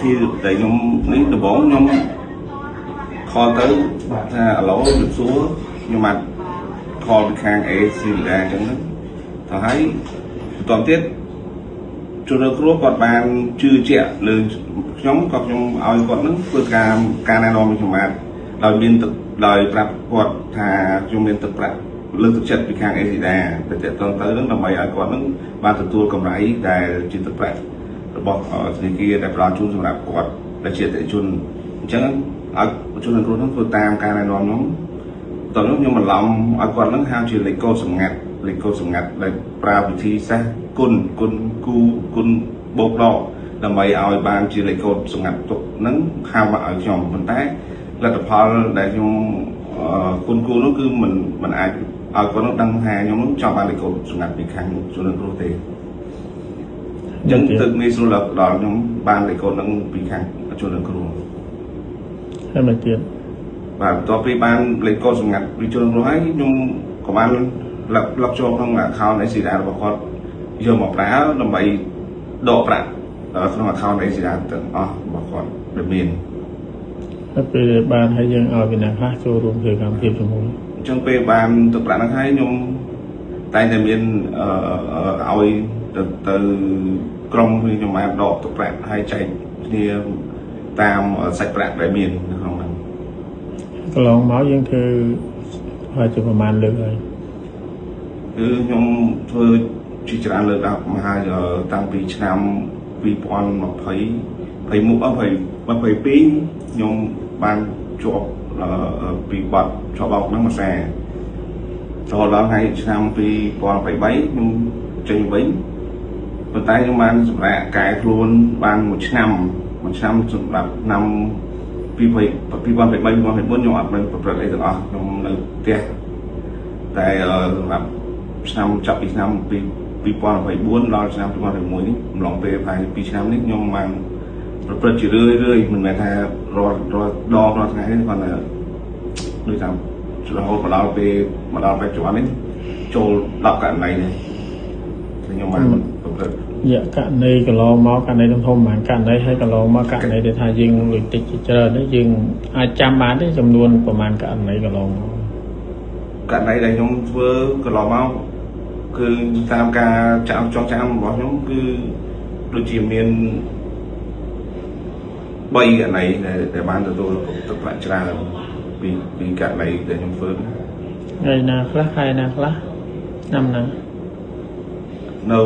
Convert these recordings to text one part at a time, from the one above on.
ធីដែលខ្ញុំនេះដំបូងខ្ញុំខលទៅថាអាឡូជំរាបសួរខ្ញុំបានខលពីខាង ACLEDA អញ្ចឹងទៅហើយបន្តទៀតជនរងគ្រោះគាត់បានជឿជាក់លើខ្ញុំក៏ខ្ញុំឲ្យគាត់នឹងធ្វើការណែនាំខ្ញុំបាទដោយមានទឹកដោយប្រាប់គាត់ថាខ្ញុំមានទឹកប្រាក់លើកទឹកចិត្តពីខាង ACLEDA ទៅតាក់ទងទៅនឹងដើម្បីឲ្យគាត់នឹងបានទទួលកម្រៃដែលជាទឹកប្រាក់របស់ធនាគារដែលផ្ដល់ជូនសម្រាប់គាត់ដែលជាអតិថិជនអញ្ចឹងឲ្យជនរងគ្រោះនឹងធ្វើតាមការណែនាំខ្ញុំតោះនោះខ្ញុំបន្លំឲ្យគាត់នឹងហៅជាលេខកូដសម្ងាត់លេខកូដសម្ងាត់ដែលប្រើវិធីសាស្ត្រគុណគុណគូគុណបូកដកដើម្បីឲ្យបានជាលេខកូដសម្ងាត់ទុកនឹងហៅមកឲ្យខ្ញុំប៉ុន្តែលទ្ធផលដែលខ្ញុំគុណគូនោះគឺមិនអាចឲ្យគាត់នឹងដឹងថាខ្ញុំនឹងចង់បានលេខកូដសម្ងាត់ពីខាងជនរងគ្រោះទេអញ្ចឹងទើបងាយស្រួលដល់ខ្ញុំបានលេខកូដនឹងពីខាងជនរងគ្រោះហើយមកទៀតបាទបន្ទាប់ពីបានលេខកូដសម្ងាត់ពីជនរងគ្រោះហើយខ្ញុំក៏បានលុកចូលក្នុង account ACLEDA របស់គាត់យកមកប្រើដើម្បីដកប្រាក់ក្នុង account ACLEDA ទាំងអស់របស់គាត់ដែលមានហើយពេលបានហើយយើងឲ្យពីអ្នកខ្លះចូលរួមធ្វើកម្មវិធីជាមួយអញ្ចឹងពេលបានទឹកប្រាក់ហ្នឹងហើយខ្ញុំតែងតែមានឲ្យទៅក្រុមខ្ញុំបានដកទឹកប្រាក់ហើយចែកគ្នាតាមសាច់ប្រាក់ដែលមាននៅក្នុងហ្នឹងកន្លងមកយើងធ្វើហើយជាប្រហែលលើកហើយគឺខ្ញុំធ្វើជាច្រើនលើកដល់មកហើយតាំងពីឆ្នាំ2020 21 22ខ្ញុំបានជាប់ពីបាត់ជាប់បោកហ្នឹងមួយសាររហូតដល់ថ្ងៃឆ្នាំ2023ខ្ញុំចេញវិញប៉ុន្តែខ្ញុំបានសម្រាប់កែខ្លួនបានមួយឆ្នាំសម្រាប់ឆ្នាំ2023 2024ខ្ញុំអត់មានប្រព្រឹត្តអីទាំងអស់ខ្ញុំនៅផ្ទះតែសម្រាប់ឆ្នាំចាប់ពីឆ្នាំ2024ដល់ឆ្នាំ2021នេះអំឡុងពេលប្រហែល2ឆ្នាំនេះខ្ញុំបានប្រព្រឹត្តជារឿយរឿយមិនមែនថារាល់ដងរាល់ថ្ងៃទេគាត់ថាដូចថារហូតមកដល់ពេលមកដល់បច្ចុប្បន្ននេះចូល10ករណីនេះខ្ញុំបានប្រព្រឹត្តយៈករណីកន្លងមកករណីធំធំប្រហែលករណីហើយកន្លងមកករណីដែលថាយើងលុយតិចជាច្រើននេះយើងអាចចាំបានទេចំនួនប្រហែលករណីកន្លងមកករណីដែលខ្ញុំធ្វើកន្លងមកគឺតាមការចាំចងចាំរបស់ខ្ញុំគឺដូចជាមាន3ករណីដែលបានទទួលទឹកប្រាក់ច្រើនពីករណីដែលខ្ញុំធ្វើថ្ងៃណាខ្លះខែណាខ្លះឆ្នាំណានៅ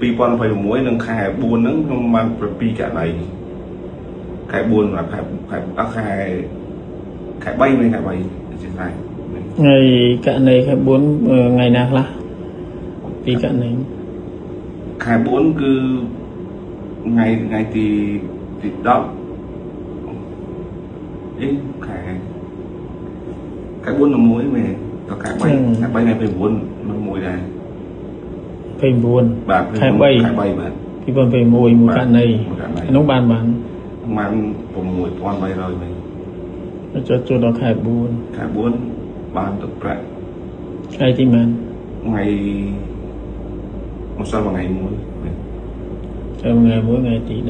2026និងខែ4ហ្នឹងខ្ញុំបាន7ករណីខែ4បាទខែខែ3មិនខែ3ជាស្រេចថ្ងៃករណីខែ4ថ្ងៃណាខ្លះពីករណីខែ4គឺថ្ងៃទី10អីខែ4នៅ1មែនតខែ3ខែ3ថ្ងៃ29នៅ1ដែរ29បាទខែ3ខែ3បាទ2021មួយករណីនោះបានប្រហែល6300មែនចូលដល់ខែ4ខែ4បានទឹកប្រាក់ថ្ងៃទីប៉ុន្មានថ្ងៃម្សិលថ្ងៃមួយមែនចូលថ្ងៃ1ថ្ងៃទី10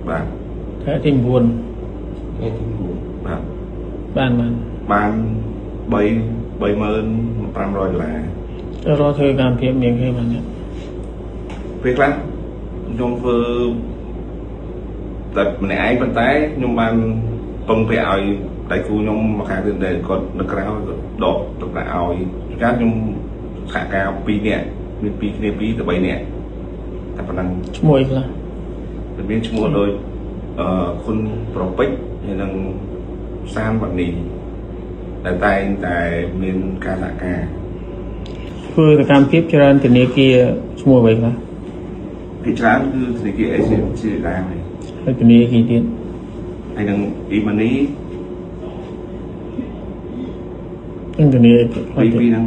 បាទខែទី9ថ្ងៃទី9បាទបានបាន33500ដុល្លារទៅរកធ្វើកម្មភាពមានគេបានទេពេលខ្លះខ្ញុំធ្វើតែម្នាក់ឯងប៉ុន្តែខ្ញុំបានពឹងពាក់ឲ្យដៃគូខ្ញុំមកខាងទៀតដែលគាត់នៅក្រៅគាត់ដកទឹកប្រាក់ឲ្យកាលខ្ញុំសហការ2នាក់មាន2គ្នា2ទៅ3នាក់តែប៉ុណ្ណឹងឈ្មោះអីខ្លះមានឈ្មោះដូចគុណប្រពេចហើយនិងសានវណ្ណីដែលតែងតែមានការសហការធ្វើសកម្មភាពច្រើនធនាគារឈ្មោះអ្វីខ្លះភាគច្រើនគឺធនាគារ ACLEDA ហើយធនាគារទៀតហើយនឹង E-Money នឹងធនាគារពីរហ្នឹង